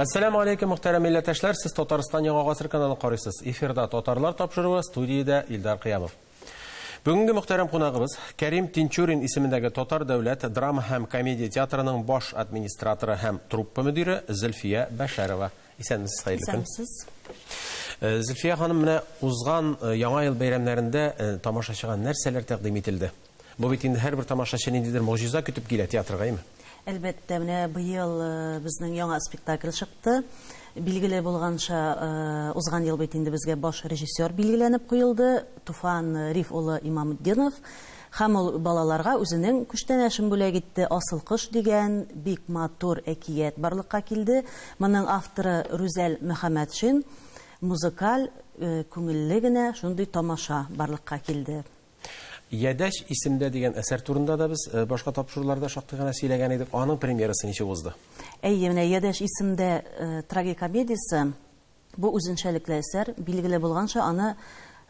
Әссәламү алейкум, мөхтәрәм милләттәшләр! Сез Татарстан Яңа Гасыр каналын карыйсыз. Эфирда Татарлар тапшыруы, студиядә Илдар Кыямов. Бүгенге мөхтәрәм кунагыбыз Кәрим Тинчурин исемендәге Татар дәүләт драма һәм комедия театрының баш администраторы һәм труппа мөдире Зөлфия Бәшәрова. Исәнмесез, хәерле көн. Исәнмесез. Зөлфия ханым, менә узган Яңа ел бәйрәмнәрендә тамашачыга нәрсәләр тәкъдим ителде? Бу бит инде һәрбер тамашачы ниндидер могҗиза көтеп килә театрга, әйме? Әлбәттә, менә быел безнең яңа спектакль чыкты. Билгеле булганча, узган ел бит инде безгә баш режиссер билгеләнеп куелды, Туфан Риф улы Имамутдинов. Һәм ул балаларга үзенең күчтәнәшен бүләк итте, Асыл кош дигән бик матур әкият барлыкка килде. Моның авторы Рүзәл Мөхәммәтшин. Музыкаль, күңелле генә шундый тамаша барлыкка килде. Ядәч исемдә дигән әсәр турында да без башка тапшыруларда шактый гына сөйләгән идек. Аның премьерасы ничек узды? Әйе, менә Ядәч исемдә трагикомедиясе, бу үзенчәлекле әсәр. Билгеле булганча, аны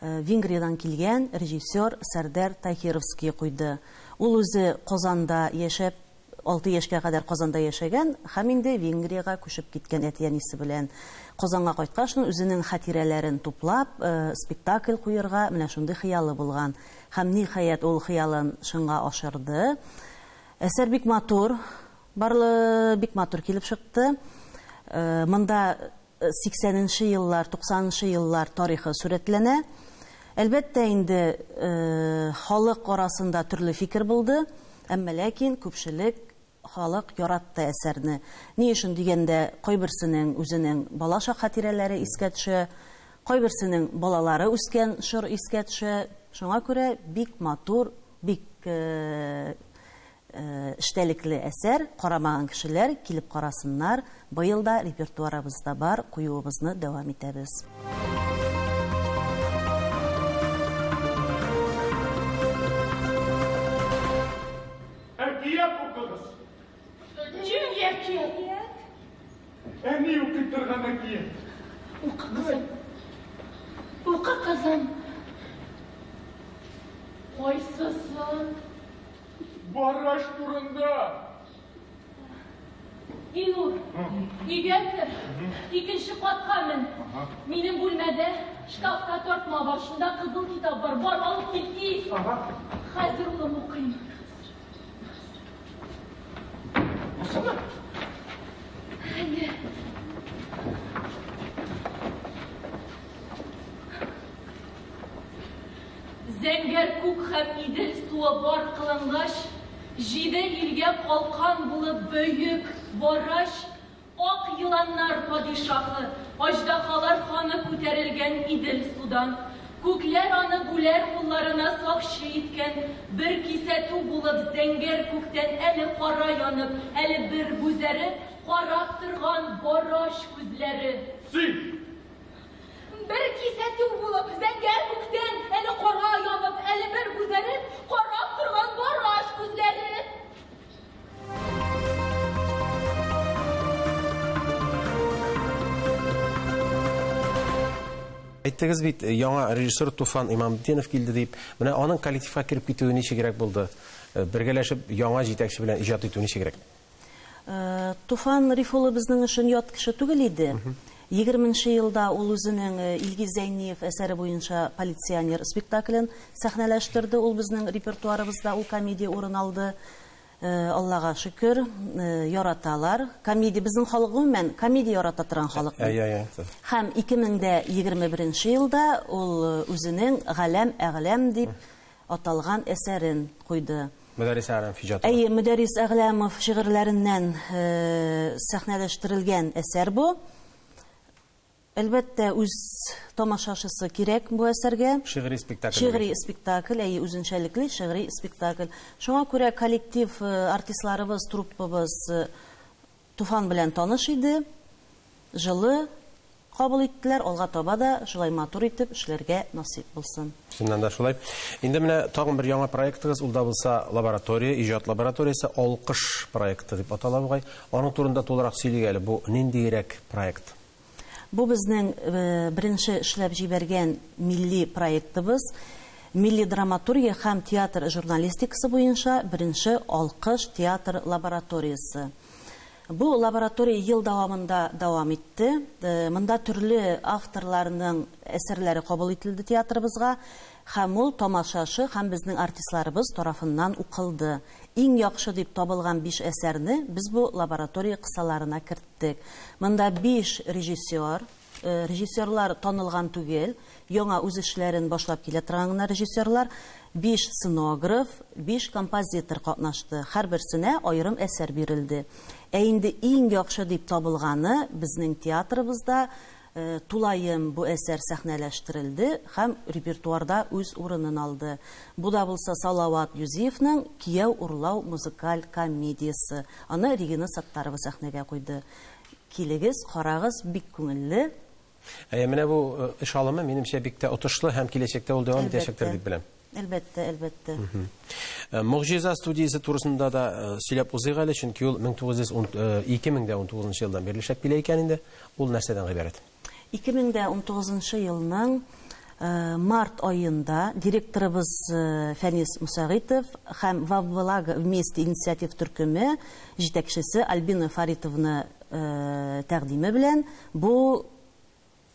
Венгриядән килгән режиссер Сәрдәр Таһировский куйды. Ул үзе Казанда яшәп, 6 яшькә кадәр Казанда яшәгән һәм инде Венгриягә күчеп киткән әти-әнисе белән. Казанга кайткач, үзенең хатирәләрен туплап, спектакль куерга менә шундый хыялы булган. Һәм, ниһаять, ул хыялын чынга ашырды. Әсәр бик матур, барлы, бик матур килеп чыкты. Монда 80 нче еллар, 90 нчы еллар тарихы сурәтләнә. Әлбәттә инде, халык арасында төрле фикер булды, әмма ләкин күпчелек халык яратты әсәрне. Ни өчен дигәндә, кайберсенең үзенең балачак хатирәләре искә төшә, кайберсенең балалары үскән чор искә төшә. Шуңа күрә бик матур, бик Эчтәлекле әсәр, карамаган кешеләр килеп карасыннар, быел да репертуарыбызда бар, куюыбызны дәвам итәбез. Әкият укыгыз. Нинди әкият? Әни укый торган әкият. Укы, кызым. Укы, кызым. Кайсысын? Бараш турында. Илнур, өйгә кер, икенче катка мен. Минем бүлмәдә шкафта тартма бар, шунда кызыл китап бар. Бар, алып кил, тиз. Хәзер, улым, укыйм. Бусымы? Әйе. Зәңгәр күк һәм Идел суы бар кылынгач, Җиде илгә калкан булып бөек Варач, Ак еланнар падишаһы, Аҗдаһалар ханы күтәрелгән Идел судан. Күкләр аны Бүләр улларына сакчы иткән, Бер кисәтү булып зәңгәр күктән Әле кара янып, әле бер гүзәреп Карап торган Барач күзләре. Син! Бер кисәтү булып, зәңгәр күктән әле кара янып, әле бер гүзәреп, карап торган Бараш күзләре. Әйттегез бит, яңа режиссер Туфан Имамтдинов килде дип. Менә аның коллективка кереп китүе ничегрәк булды? Бергәләшеп яңа җитәкче белән иҗат итү ничегрәк? Туфан Риф улы безнең өчен ят кеше түгел иде. Егерменче елда ул үзенең Илгиз Зәйниев әсәре буенча Полиционер спектаклен сәхнәләштерде. Ул безнең репертуарыбызда ул комедия урын алды. Аллага шөкер, яраталар. Комедия, безнең халык гомумән комедия ярата торган халык бит. Әйе, әйе. Һәм 2021 елда ул үзенең Галәм әгъләм дип аталган әсәрен куйды. Мөдәррис Әгъләмов иҗаты. Әйе, Мөдәррис Әгъләмов шигырьләреннән сәхнәләштерелгән әсәр бу. Әлбәттә, үз тамашачысы кирәк бу әсәргә. Шигъри спектакль. Шигъри спектакль, әйе, үзенчәлекле шигъри спектакль. Шуңа күрә коллектив, артистларыбыз, труппабыз Туфан белән таныш иде. Җылы кабул иттеләр, алга таба да шулай матур итеп эшләргә насыйп булсын. Чыннан да шулай. Инде менә тагын бер яңа проектыгыз, ул да булса лаборатория, иҗат лабораториясе, Алкыш проекты дип атала бугай. Аның турында тулырак сөйлик әле, бу ниндиерәк проект? Бу безнең беренче эшләп җибәргән милли проектыбыз. Милли драматургия һәм театр журналистикасы буенча беренче Алкыш театр лабораториясе. Бу лаборатория ел дәвамында дәвам итте. Монда төрле авторларның әсәрләре кабул ителде театрыбызга һәм ул тамашачы һәм безнең артистларыбыз тарафыннан укылды. Иң яхшы дип табылган 5 әсәрне без бу лаборатория кысаларына керттек. Монда 5 режиссер, режиссерлар танылган түгел, яңа үз эшләрен башлап килә торган гына режиссерлар, 5 сценограф, 5 композитор катнашты. Һәрберсенә аерым әсәр бирелде. Ә инде иң яхшы дип табылганы безнең театрыбызда тулаем бу әсәр сәхнәләштерелде һәм репертуарда үз урынын алды. Бу да булса Салават Юзиевның Кияү урлау музыкаль комедиясе. Аны Регина Саттарова сәхнәгә куйды. Килегез, карагыз, бик күңелле. Әйе, менә бу эш алымы минемчә бик тә отышлы һәм киләчәктә ул дәвам итәчәктер дип беләм. Әлбәттә, әлбәттә. Могҗиза студиясе турысында да сөйләп узыйк әле, чөнки ул 2019 елдан бирле эшләп килә икән инде. Ул нәрсәдән гыйбарәт? 2019 елның март аенда директорыбыз Фәнис Мусагитов һәм Во благо вместе инициатив төркеме җитәкчесе Альбина Фаритовна тәкъдиме белән бу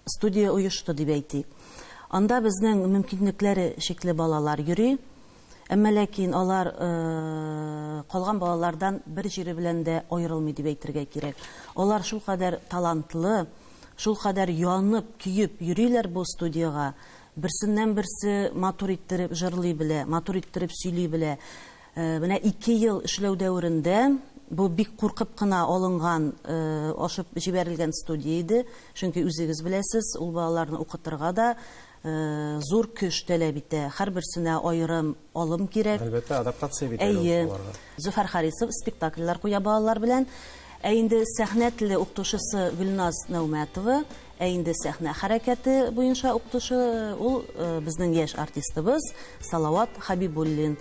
студия оешты дип әйтик. Анда безнең мөмкинлекләре чикле балалар йөри, әмма ләкин алар калган балалардан бер җире белән дә аерылмый дип әйтергә кирәк. Алар шулкадәр талантлы, шулкадәр янып, көеп йөриләр бу студияга. Берсеннән берсе матур иттереп җырлый белә, матур иттереп сөйли белә. Менә 2 ел эшләү дәверендә бу бик куркып кына алынган, ашып җибәрелгән студия иде. Чөнки үзегез беләсез, ул балаларны укытырга да зур көч таләп итә. Һәрберсенә аерым алым кирәк. Әлбәттә, адаптация бит әле ул аларга. Зөфәр Харисов спектакльләр куя балалар белән. Ә инде сәхнә теле укытучысы Гөлназ Нәүмәтова, ә инде сәхнә хәрәкәте буенча укытучы ул безнең яшь артистыбыз Салават Хабибуллин.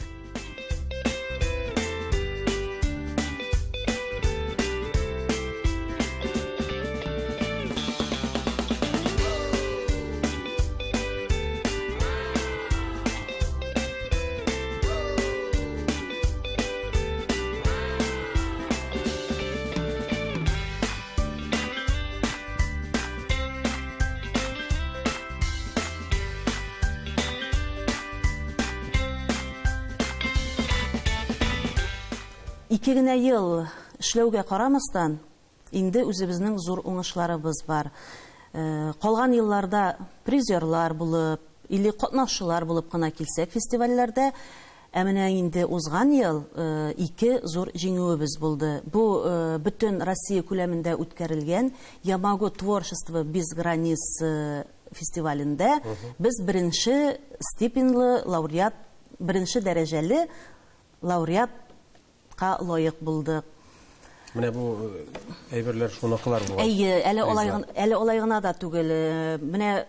Ике генә ел эшләүгә карамастан, инде үзебезнең зур уңышларыбыз бар. Калган елларда призерлар булып, или катнашчылар булып кына килсәк фестивальләрдә, ә менә инде узган ел ике зур җиңүебез булды. Бу бөтен Россия күләмендә үткәрелгән Я могу творчество без границ фестивалендә без беренче степеньлы лауреат, беренче дәрәҗәле лауреатка лаек булдык. Менә бу әйберләр шуныкылар бугай. Әйе, әле алай әле алай гына да түгел. Менә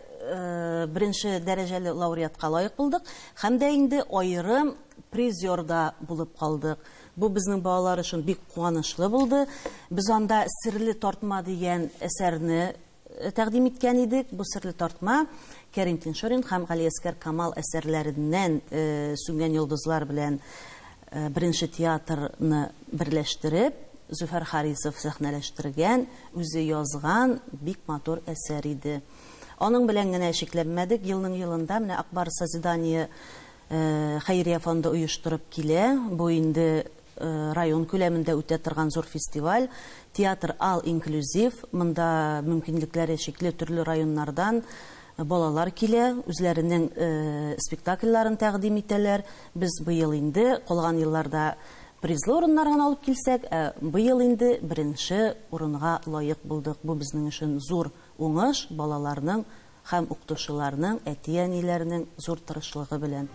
беренче дәрәҗәле лауреатка лаек булдык һәм дә инде аерым призер да булып калдык. Бу безнең балалар өчен бик куанычлы булды. Без анда Серле тартма дигән әсәрне тәкъдим иткән идек. Бу Серле тартма Кәрим Тинчурин һәм Галиәскәр Камал әсәрләреннән Сүнгән йолдызлар белән беренче театрны берләштереп, Зөфәр Харисов сәхнәләштергән, үзе язган бик матур әсәр иде. Аның белән генә чикләнмәдек. Елның елында менә Акбар Созидание хәйрия фонды оештырып килә. Бу инде район күләмендә үтә торган зур фестиваль. Театр ал инклюзив. Монда мөмкинлекләре чикле төрле районнардан балалар килә, үзләренең спектакльләрен тәкъдим итәләр. Без быел инде калган елларда призлы урыннар гына алып килсәк, ә быел инде беренче урынга лаек булдык. Бу безнең өчен зур уңыш, балаларның һәм укытучыларның, әти-әниләрнең зур тырышлыгы белән.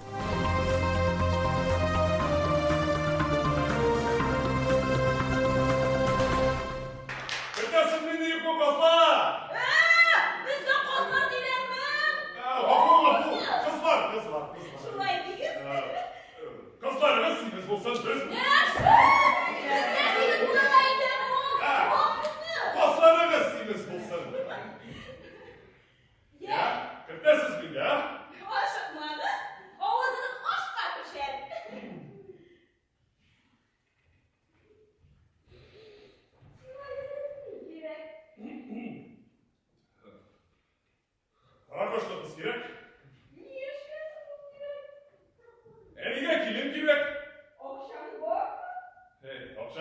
Көтәсең мине юкмы, кызлар? Безгә кызлар диләрме? Гафу, гафу. Кызлар, кызлар, кызлар. Шулай дигез. Кызларыгыз симез булсын, без... Нәрсә? Безгә симез булырга инде. Кызларыгыз симез булсын. Я, кертәсез мине, а? Ашыкмагыз. Авызыгыз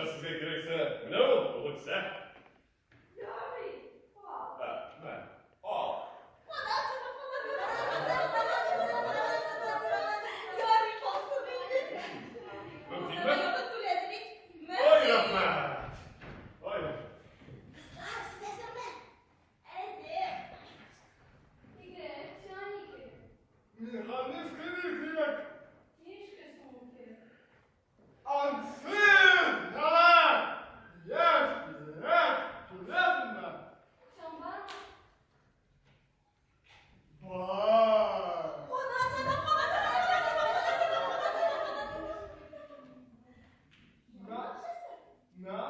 Акча сезгә кирәксә, менә ул, тулы кесә. Ярый, ал. Ә, мә, ал. Ярый, калсын инде. Мөмкинме? Түләде бит. Ой, рәхмәт. Ой, рәхмәт. Кызлар, сез әзерме? Әзер. Егет, сиңа ни кирәк? Миңа нескене кирәк. Нишкә соң ул кирәк? Ансыз яла! Яшь йөрәк күрәсеңме? Акчаң бармы? Бар. На, на,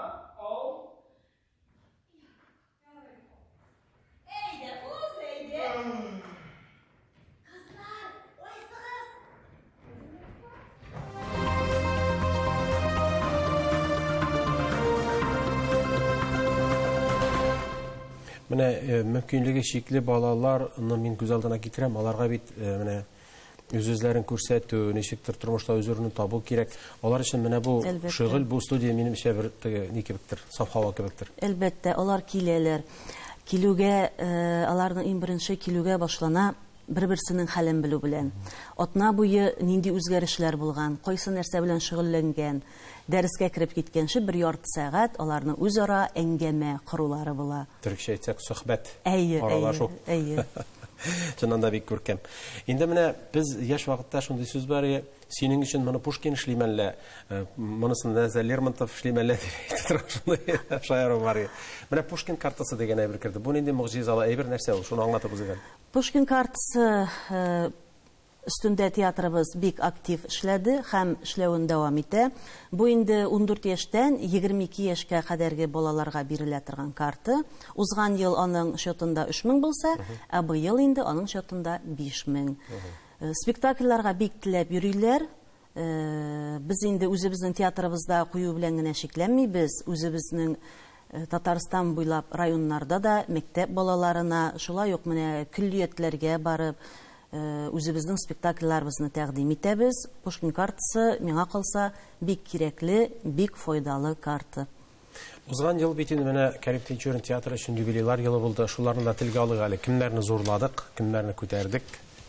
ал. Әйдә, уз, әйдә. Кызлар, кайсыгыз? Менә э, мөмкинлеге чикле балаларны мин күз алдына китерәм. Аларга бит э, менә үз-үзләрен күрсәтү, ничектер тормышта үз урынын табу кирәк. Алар өчен менә бу Әлбәттә. шөгыль, бу студия минемчә бер теге ни кебектер, саф һава кебектер. Әлбәттә, алар киләләр. Килүгә, э, аларның иң беренче килүгә башлана бер-берсенең хәлен белү белән. Атна буе нинди үзгәрешләр булган, кайсы нәрсә белән шөгыльләнгән, дәрескә кереп киткәнче бер ярты сәгать аларның үзара әңгәмә корулары була. Төрекчә әйтсәк, сөхбәт, Әйе, әйе, аралашу. әйе. Чыннан да бик күркәм. Инде менә без яшь вакытта шундый сүз бар иде, синең өчен моны Пушкин эшлиме әллә, э, монысын нәрсә Лермонтов эшлиме әллә дип әйтә торган шундый шаяру бар иде. Менә Пушкин картасы дигән әйбер керде. Бу нинди могҗизалы әйбер, нәрсә ул? Шуны аңлатып узыйк әле. Пушкин картасы э, өстендә театрыбыз бик актив эшләде һәм эшләвен дәвам итә. Бу инде 14 яшьтән 22 яшькә кадәрге балаларга бирелә торган карта. Узган ел аның счетында 3000 булса, ә быел инде аның счетында 5000. Э, Спектакльләргә бик теләп йөриләр. Э, Без инде үзебезнең театрыбызда кую белән генә чикләнмибез, үзебезнең э, Татарстан буйлап районнарда да мәктәп балаларына, шулай ук менә көллиятләргә барып, э, үзебезнең спектакльләребезне тәкъдим итәбез. Пушкин картасы миңа калса бик кирәкле, бик файдалы карта. Узган ел бит инде менә Кәрим Тинчурин театры өчен юбилейлар елы булды. Шуларны да телгә алыйк әле. Кемнәрне зурладык, кемнәрне күтәрдек,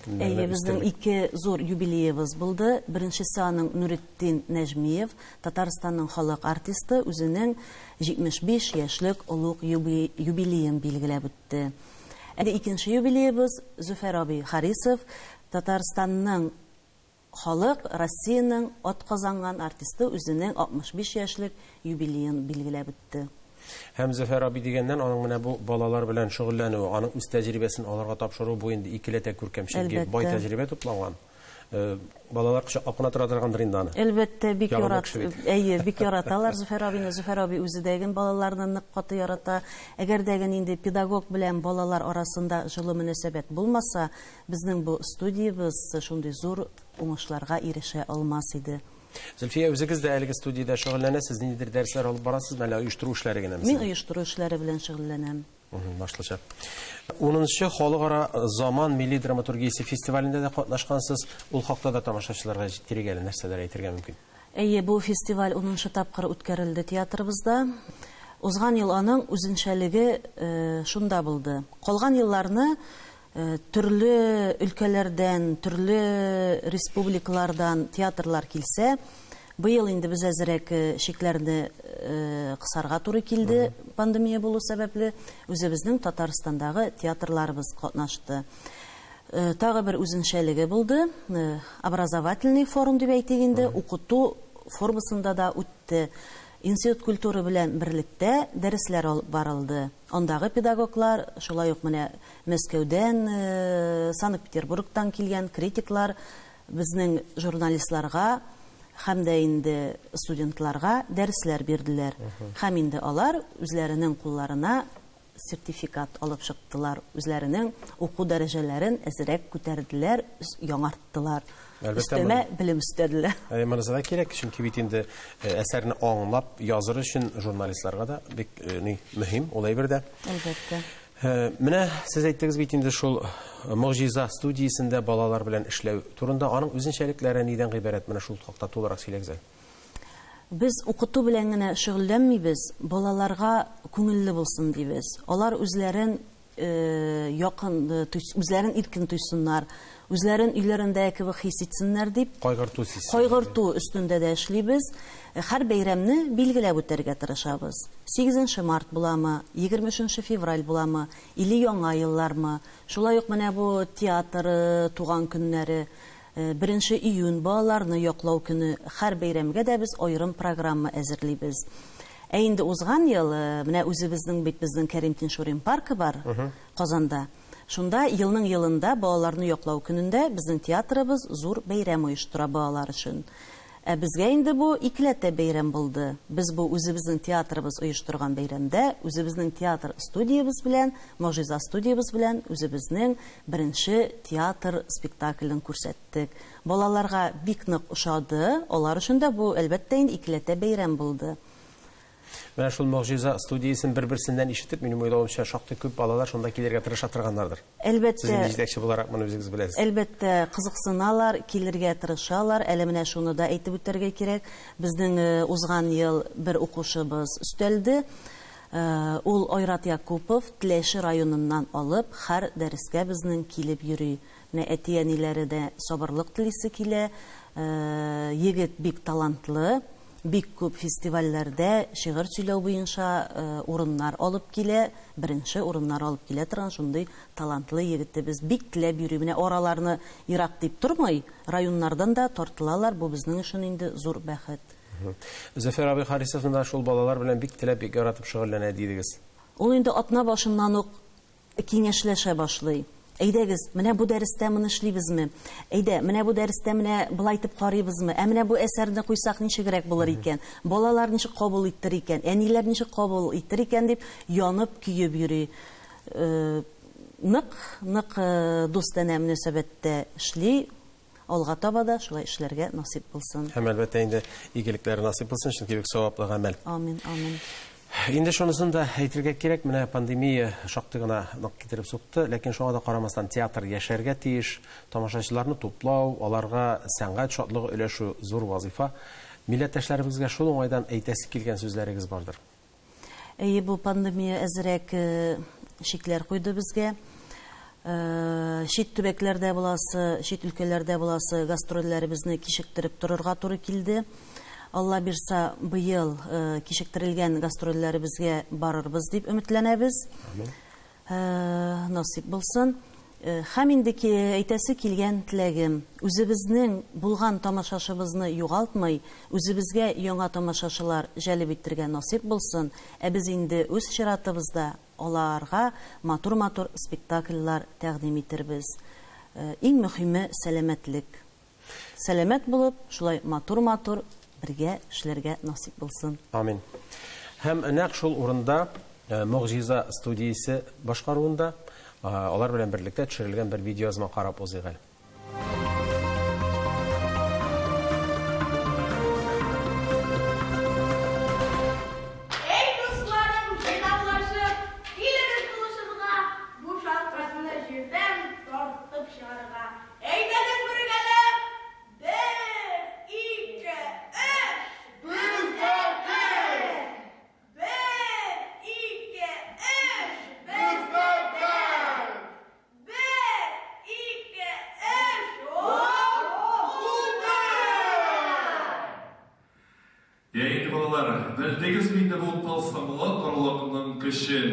кемнәрне Әйе, безнең үстердек. ике зур юбилеебыз булды. Беренчесе аның Нуретдин Нәҗмиев, Татарстанның халык артисты, үзенең 75 яшьлек олуг юби- юбилеен билгеләп үтте. Әле икенче юбилеебыз Зөфәр абый Харисов, Татарстанның халык, Россиянең атказанган артисты үзенең 65 яшьлек юбилеен билгеләп үтте. Һәм Зөфәр абый дигәннән аның менә бу балалар белән шөгыльләнүе, аның үз тәҗрибәсен аларга тапшыру бу инде икеләтә күркәм, чөнки бай Әлбәттә. тәҗрибә тупланган. Э, Балалар кочаклап кына тора торгандыр инде аны. Әлбәттә, бик Ягымлы ярат, кеше бит. әйе, бик яраталар Зөфәр абыйны. Зөфәр абый үзе дә ген балаларны нык каты ярата. Әгәр дә ген инде педагог белән балалар арасында җылы мөнәсәбәт булмаса, безнең бу студиябез шундый зур уңышларга ирешә алмас иде. Зөлфия, үзегез дә әлеге студиядә шөгыльләнәсез, ниндидер дәресләр алып барасызмы, әллә оештыру эшләре генәме? Мин сезнең? оештыру эшләре белән шөгыльләнәм. Башлыча. 10нчы халыкара заман милли драматургиясе фестивалендә дә катнашкансыз. Ул хакта да тамашачыларга җиткерик әле, нәрсәләр әйтергә мөмкин? Әйе, бу фестиваль 10нчы тапкыр үткәрелде театрыбызда. Узган ел аның үзенчәлеге э, шунда булды. Калган елларны э, төрле өлкәләрдән, төрле республикалардан театрлар килсә, быел инде без әзрәк э, чикләрне э, кысарга туры килде пандемия булу сәбәпле, үзебезнең Татарстандагы театрларыбыз катнашты. Э, Тагы бер үзенчәлеге булды, э, образовательный форум дип әйтик инде, укыту формасында да үтте. Институт культуры белән берлектә дәресләр алып барылды. Андагы педагоглар, шулай ук менә Мәскәүдән, э, Санкт-Петербургтан килгән критиклар безнең журналистларга һәм дә инде студентларга дәресләр бирделәр. Һәм инде алар үзләренең кулларына сертификат алып чыктылар, үзләренең уку дәрәҗәләрен әзрәк күтәрделәр, яңарттылар. Әлбәттә, Өстәмә белем өстәделәр. Ә, Монысы да кирәк, чөнки бит инде э, әсәрне аңлап языр өчен журналистларга да бик э, ни мөһим ул әйбер дә. Әлбәттә. Э, Менә сез әйттегез бит инде шул Могҗиза студиясендә балалар белән эшләү турында, аның үзенчәлекләре нидән гыйбарәт? Менә шул хакта тулырак сөйләгез әле. Без укыту белән генә шөгыльләнмибез, балаларга күңелле булсын дибез. Алар үзләрен якын, үзләрен иркен тойсыннар, үзләрен өйләрендә кебек хис итсеннәр дип. Кайгырту сизсеннәр. Кайгырту өстендә дә эшлибез. Һәр бәйрәмне билгеләп үтәргә тырышабыз. 8 март буламы, 23 февраль буламы, или яңа еллармы. Шулай ук менә бу театр туган көннәре, 1 июнь балаларны яклау көне, һәр бәйрәмгә дә без аерым программа әзерлибез. Ә инде узган ел, менә үзебезнең бит безнең Кәрим Тинчурин паркы бар Казанда. Шунда елның елында балаларны яклау көнендә безнең театрыбыз зур бәйрәм оештыра балалар өчен. Ә безгә инде бу икеләтә бәйрәм булды. Без бу үзебезнең театрыбыз оештырган бәйрәмдә, үзебезнең театр студиябез белән, Могҗиза студиябез белән үзебезнең беренче театр спектаклен күрсәттек. Балаларга бик нык ошады, алар өчен дә бу әлбәттә инде икеләтә бәйрәм булды. Менә шул Могҗиза студиясен бер-берсеннән ишетеп, минем уйлавымча, шактый күп балалар шунда килергә тырыша торганнардыр. Әлбәттә. Сез инде җитәкче буларак моны үзегез беләсез. Әлбәттә, кызыксыналар, килергә тырышалар. Әле менә шуны да әйтеп үтәргә кирәк. Безнең узган ел бер укучыбыз өстәлде. Ул Айрат Якупов, Теләче районыннан алып, һәр дәрескә безнең килеп йөри. Менә әти-әниләре дә сабырлык телисе килә. Егет бик талантлы. Бик күп фестивальләрдә шигырь сөйләү буенча урыннар алып килә, беренче урыннар алып килә торган шундый талантлы егетебез. Бик теләп йөри. Менә араларны ерак дип тормый, районнардан да тартылалар. Бу безнең өчен инде зур бәхет. Зөфәр абый Харисовны да шул балалар белән бик теләп, бик яратып шөгыльләнә дидегез. Ул инде атна башыннан ук киңәшләшә башлый. Әйдәгез, менә бу дәрестә моны эшлибезме? Әйдә, менә бу дәрестә менә болай итеп карыйбызмы? Ә менә бу әсәрне куйсак ничегрәк булыр икән? Балалар ничек кабул иттер икән? Әниләр ничек кабул иттер икән дип янып көеп йөри. Нык, нык дустанә мөнәсәбәттә эшли. Алга таба да шулай эшләргә насыйп булсын. Һәм әлбәттә инде игелекләр насыйп булсын, чөнки бик саваплы гамәл. Амин, амин. Инде шунысын да әйтергә кирәк, менә пандемия шактый гына нык китереп сукты, ләкин шуңа да карамастан театр яшәргә тиеш, тамашачыларны туплау, аларга сәнгать шатлыгы өләшү зур вазифа. Милләттәшләребезгә шул уңайдан әйтәсе килгән сүзләрегез бардыр. Әйе, бу пандемия әзрәк шикләр куйды безгә. Чит төбәкләрдә буласы, чит өлкәләрдә буласы гастрольләребезне кичектереп торырга туры килде. Алла бирса, быел кичектерелгән гастрольләребезгә барырбыз дип өметләнәбез. Насыйп булсын. Һәм инде әйтәсе килгән теләгем, үзебезнең булган тамашачыбызны югалтмый, үзебезгә яңа тамашачылар җәлеп итәргә насыйп булсын. Ә без инде үз чиратыбызда аларга матур-матур спектакльләр тәкъдим итербез. Иң мөһиме сәламәтлек. Сәламәт булып, шулай матур-матур бергә эшләргә насыйп булсын. Амин. Һәм нәкъ шул урында Могҗиза студиясе башкаруында алар белән берлектә төшерелгән бер видеоязма карап узыйк әле. Эй, дусларым, җыйнаулашып, килегез булышырга, бу шаркатны җирдән тартып чыгарырга. Әйдәгез бергәләп, бер, ике, өч, бездә бер! Бер, ике, өч, бездә бер! Бер, ике, өч, оп, булды! Йә инде, балалар, белдегезме инде бу тылсымлы орлыкның көчен?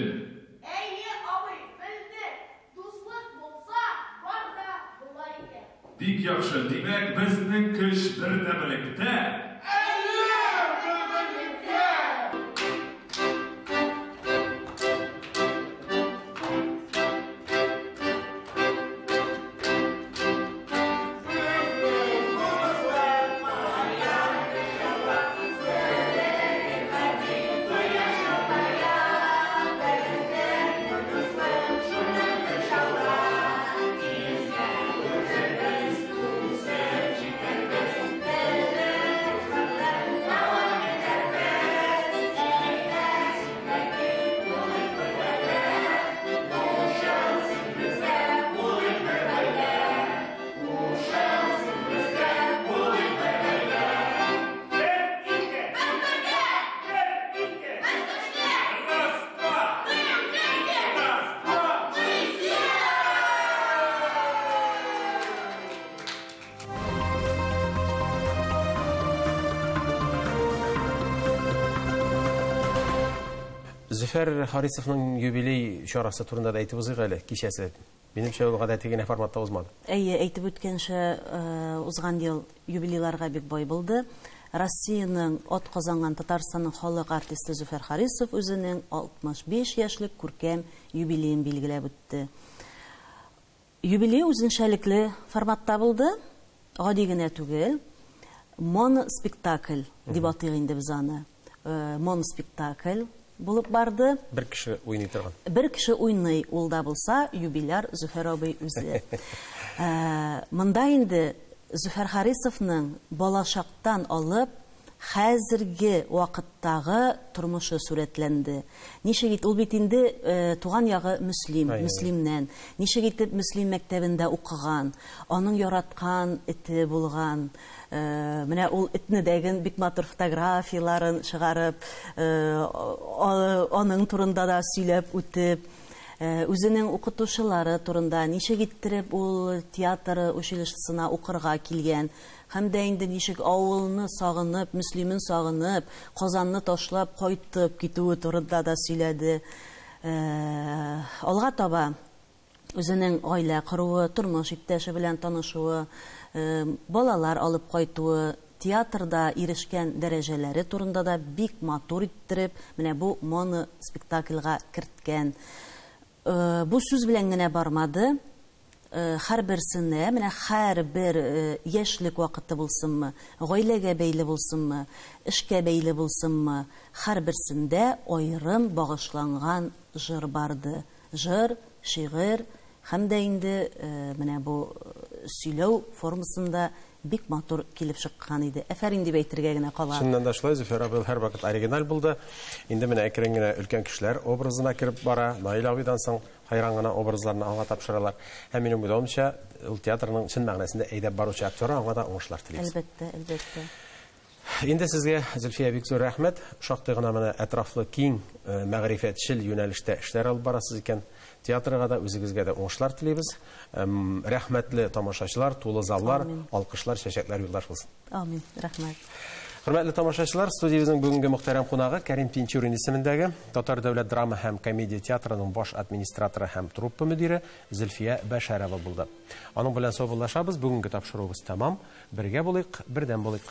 Әйе, абый, белдек. Дуслык булса, бар да була икән. Бик яхшы. Димәк, безнең көч бердәмлектә. Әйе, бердәмлектә! Зөфәр Харисовның юбилей чарасы турында да әйтеп узыйк әле, кичәсе. Минемчә, ул гадәти генә форматта узмады. Әйе, әйтеп үткәнчә, узган ел юбилейларга бик бай булды. Россиянең атказанган Татарстанның халык артисты Зөфәр Харисов үзенең 65 яшьлек күркәм юбилеен билгеләп үтте. Юбилей үзенчәлекле форматта булды, гади генә түгел. Моноспектакль дип атыйк инде без аны. Моноспектакль булып барды. Бер кеше уйный торган. Бер кеше уйный, ул да булса юбиляр Зөфәр абый үзе. Монда инде Зөфәр Харисовның балачактан алып хәзерге вакыттагы тормышы сурәтләнде. Ничек ит, ул бит инде туган ягы Мөслим, Мөслимнән. Ничек итеп Мөслим мәктәбендә укыган, аның яраткан эте булган. Менә ул этне дәген бик матур фотографияләрен чыгарып, аның турында да сөйләп үтеп, үзенең укытучылары турында, ничек иттереп ул театр училищесына укырга килгән, һәм дә инде ничек авылны сагынып, Мөслимен сагынып, Казанны ташлап кайтып китүе турында да сөйләде. Алга таба үзенең гаилә коруы, тормыш иптәше белән танышуы, балалар алып кайтуы, театрда ирешкән дәрәҗәләре турында да бик матур иттереп, менә бу моноспектакльгә керткән. Бу сүз белән генә бармады. Һәрберсенә, менә һәрбер яшьлек вакыты булсынмы, гаиләгә бәйле булсынмы, эшкә бәйле булсынмы, һәрберсендә аерым багышланган җыр барды. Җыр, шигырь һәм дә инде менә бу сөйләү формасында бик матур килеп чыккан иде. Әфәрин дип әйтергә генә кала. Чыннан да шулай, Зөфәр абый һәрвакыт оригиналь булды. Инде менә әкрен генә өлкән кешеләр образына кереп бара. Наил абыйдан соң хайран гына образларны аңа тапшыралар. Һәм минем уйлавымча, ул театрның чын мәгънәсендә әйдәп баручы актеры, аңа да уңышлар телибез. Әлбәттә, әлбәттә. Инде сезгә, Зөлфия, бик зур рәхмәт. Шактый гына менә әтрафлы, киң, мәгърифәтчел юнәлештә эшләр алып барасыз икән. Театрга да, үзегезгә дә уңышлар телибез. Рәхмәтле тамашачылар, тулы заллар, алкышлар, чәчәкләр юлдаш булсын. Амин. Рәхмәт. Хөрмәтле тамашачылар, студиябезнең бүгенге мөхтәрәм кунагы Кәрим Тинчурин исемендәге Татар дәүләт драма һәм комедия театрының баш администраторы һәм труппа мөдире Зөлфия Бәшәрова булды. Аның белән саубуллашабыз. Бүгенге тапшыруыбыз тәмам. Бергә булыйк, бердәм булыйк.